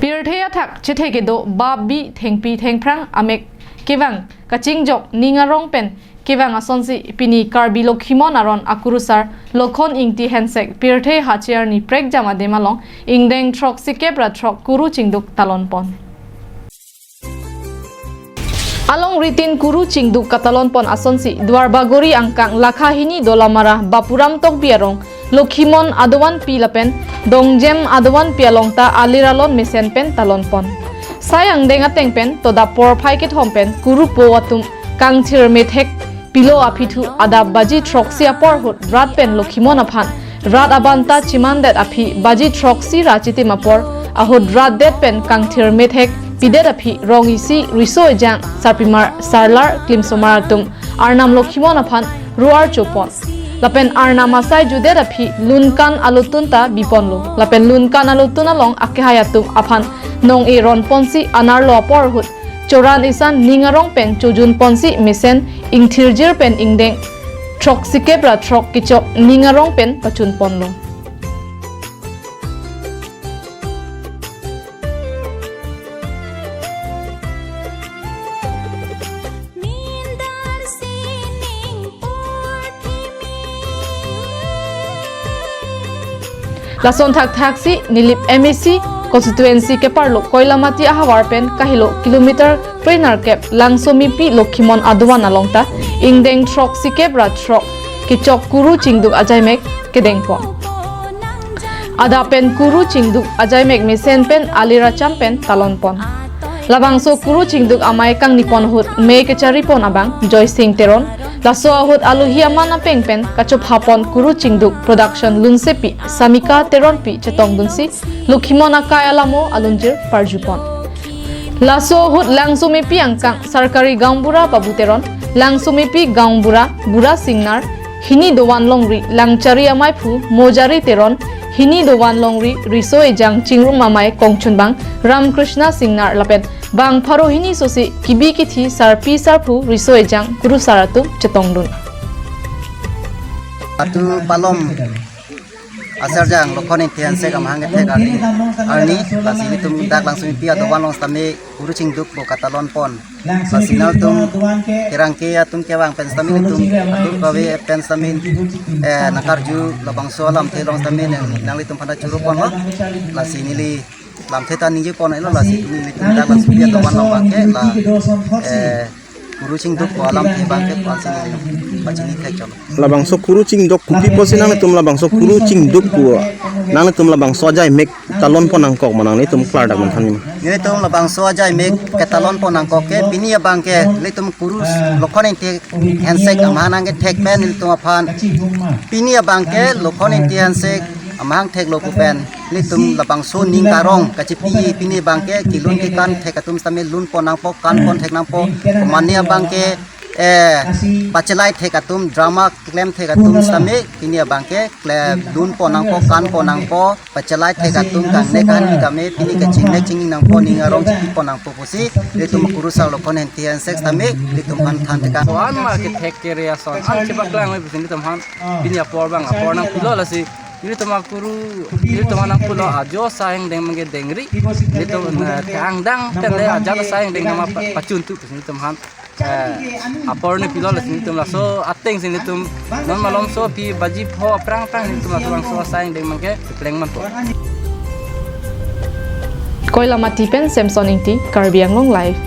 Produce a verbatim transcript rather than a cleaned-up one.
Pirthe athak chethe kedo babi thengpi thengphrang amek kevang kachingjok ning arong pen kevang asonsi pini Karbi Lokhimon aron akurusar Lokhon Ingti Hensek pirthe hachi arni prekjam adem along ingdeng throksikep ra throk kuru chingduk talon pon. Alongri tin kuru chingduk katalon pon asonsi Duarbagori angkang lakha hini Dolamara Bapuram Tokbi arong Lokhimon adovanpi lapen Dongjem adovanpi along ta alir alon mesen pen talon pon. Sai angdeng ateng pen todap porphai kethom pen kurupo atum kangthir methek pilo aphi thu adap baji throksi apor ahut rat pen Lokhimon aphan rat abanta chimandet aphi baji throksi ra chitim apor ahut rat det pen kangthir methek pidet aphi rong isi riso ejang sarpimar sarlar klimsomar atum arnam Lokhimon aphan ruar chopon. Lapen arnam asai judet aphi lunkan alutun ta biponlo. Lapen lunkan alutun along akehai atum aphan nong-e ron ponsi anerlo apor ahut choran isan ning arong pen chojun ponsi mesen ingthirjir pen ingdeng throksikep ra throk kechok ning arong pen pachun ponlo. Lason thakthaksi Nilip M A C constituency keparlo Koilamati ahavar pen kahelo kilometer krenerkep Langsomipi Lokhimon adovan along ta ingdeng throksikep ra throk kechok kuru chingduk ajaimek kedeng pon. Adap pen kuru chingduk ajaimek mesen pen alir acham pen talon pon. Labangso kuru chingduk amei kangni pon ahut mei kechari pon abang Joysing Teron. Laso ahut alohi aman apeng pen kachopha pon kuru chingduk production lunsepi Samika Teronpi chetongdunsi Lokhimon akai alamo alunjir parju pon. Laso ahut Langsomipi angkang Sarkari Gaonbura Babu Teron, Langsomipi Gaonbura Bura Singnar, hini dovan longri Langchari amaiphu Mojari Teron, hini dovan longri riso ejang chingrum amei kongchunbang Ramkrishna Singnar lapen bang pharo hini sosi kibi kithi sarpi sarpo riso ejang kurusar atum chetongdun. Atu palom asarjang Lokhon Ingti Hensek amahang kethek arni, arni, lasi nelitum dak Langsomipi adovan along sitame kuru chingduk po katalon pon. Lasi nangtum kerangke atum kevang pen sitame nelitum atum kave pen sitame, eh, nangkarju labangso alamthe along sitame nang, nanglitum aphan ta churu ponlo. Lasi neli lamthe ta ningje pon ilo, lasi nelitum dak Langsomipi adovan along abangke la, eh, kuru chingduk po alamthe abangke pon si neli pachini thek cholo. Labangso kuru chingduk kopi pusi nanglitum labangso kuru chingduk pu nanglitum labangso ajaimek talon pon nangkok ma nanglitum klardak manthan ma? Nelitum labangso ajaimek ketalon pon nangkok ke pini abangke nelitum kuru Lokhon Ingti Hensek amahang kethek pen nelitum aphan pini abangke Lokhon Ingti Hensek amahang theklo pu pen nelitum labangso ning karong kachipi pini abangke kelun kekan thek atum sitame lun pon nangpo, kan pon thek nangpo, mane abangke, eh, pachelai thek atum, drama klem thek atum sitame pini abangke klem lun pon nangpo, kan pon nangpo, pachelai thek atum kangne kan kame pini kachingnek chingning nangpo, ning arong chipi pon nangpo pusi nelitum akurusar Lokhon Ingti Hensek sitame nelitum aphan than thek. Laso-an ma kethek kere ason an chepaklang oi pusi nelitum aphan pini apor abang apor nangpilo, lasi nelitum akuru, nelitum aphan nangpulo ajo asai angdeng abangke dengri, nelitum, eh, kangdang pen le ajat asai angdeng nama pa-, pachun tu pusi nelitum aphan, eh, apor nangpilo, lasi nelitum laso ateng si nelitum non malomso aphi baji pho aphrang aphrang nelitum laso labangso asai angdeng abangke pleng manpo. Koilamati pen Samson Ingti, Karbi Anglong Live.